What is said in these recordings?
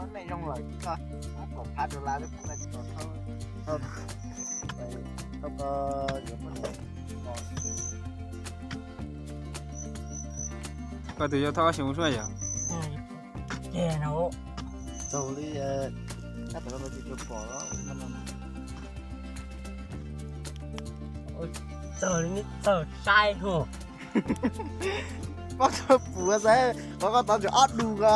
Poj nej zoo lawm tsis txog, muab kom phav rau lawv, poj nej tsis txog thawj, thawj ko yuav poj niam. Koj tus yau thoj ob xyoo ua suab yog? Txaug li, tab tom no tsis tau pom. Txaug li txaug saib hu. Pob tsuas puas xav qhov koj tov tseem ob dus ko.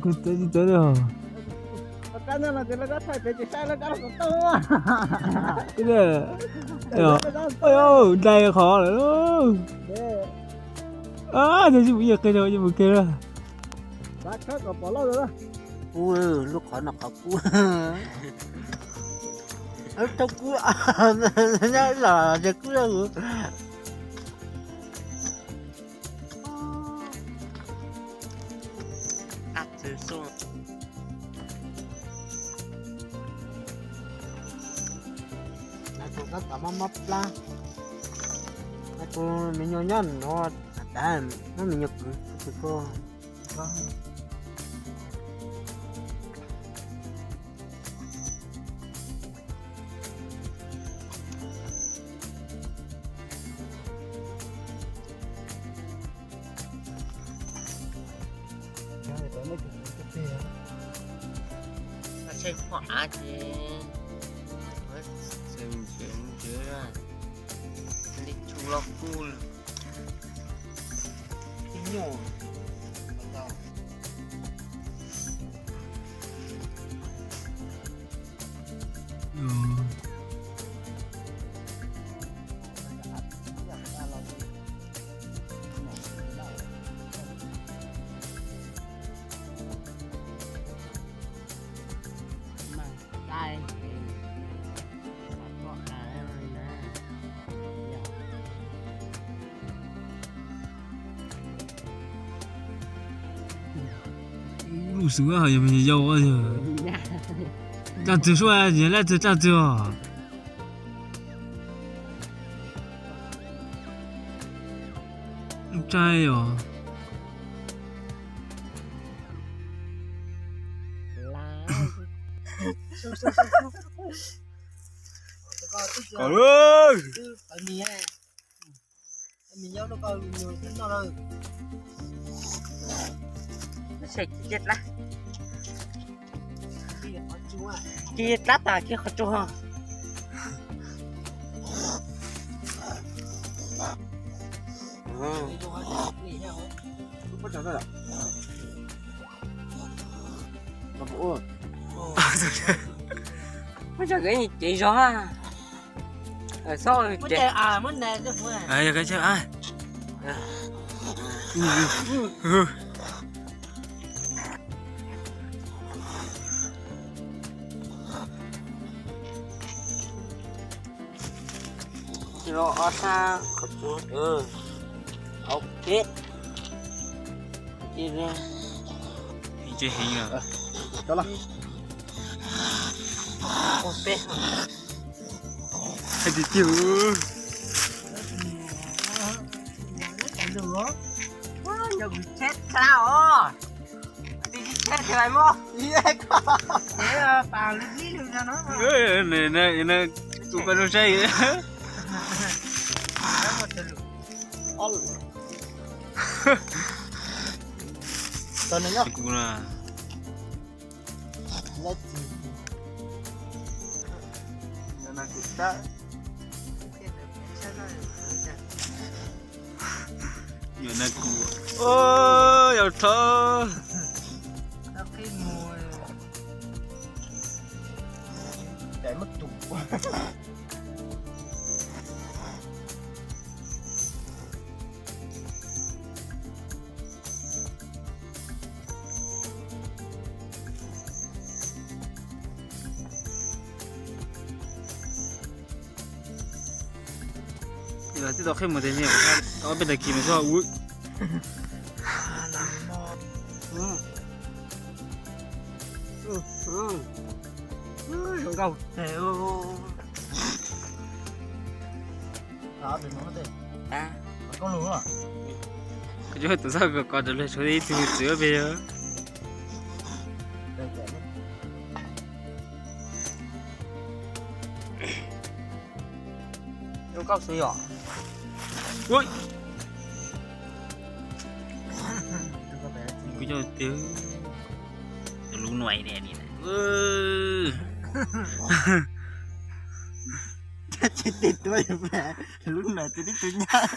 Kuv txawv tsis txawv li os. Dai qhov lawm. Yog tsis mus yeej qe rau yeej mus ke lawm. Kub, lub qhov no qhov kub. Tau kub, nyob los ces kub. Tus koj tom mob mob plab, tus me nyuam nyob no, tas muab me nyuam kwv tus koj. Tsheej pom av ces li tshua los kuj. Lub xwm yog me nyuam yau, daj twg suab, laj twg daj twg os. Lub tsaib os. Ces tab tas kiag qhov tsua. Muab tso kev cev zog. Xob. Ob sab qhov tsua. Ok. Tsis heev. Hais tiag tiag. Yog kuv cheb dlab os. Tis cheb tis lais mog. Tus koj zoo saib. Kuv na. Yog na kuv. Yog thov. Tib tau qhib mus tes me, ob peb tag kis mas txhob ua. Zoo nkauj tes. Koj coj tus txoj kos kos rau lawv tshuav ib tug txiv pem yog. Koj xwb yom. Kuv coj tiag. Lub nuav ne. Tsis tib tug, lub nuav tsis tib tug nyab.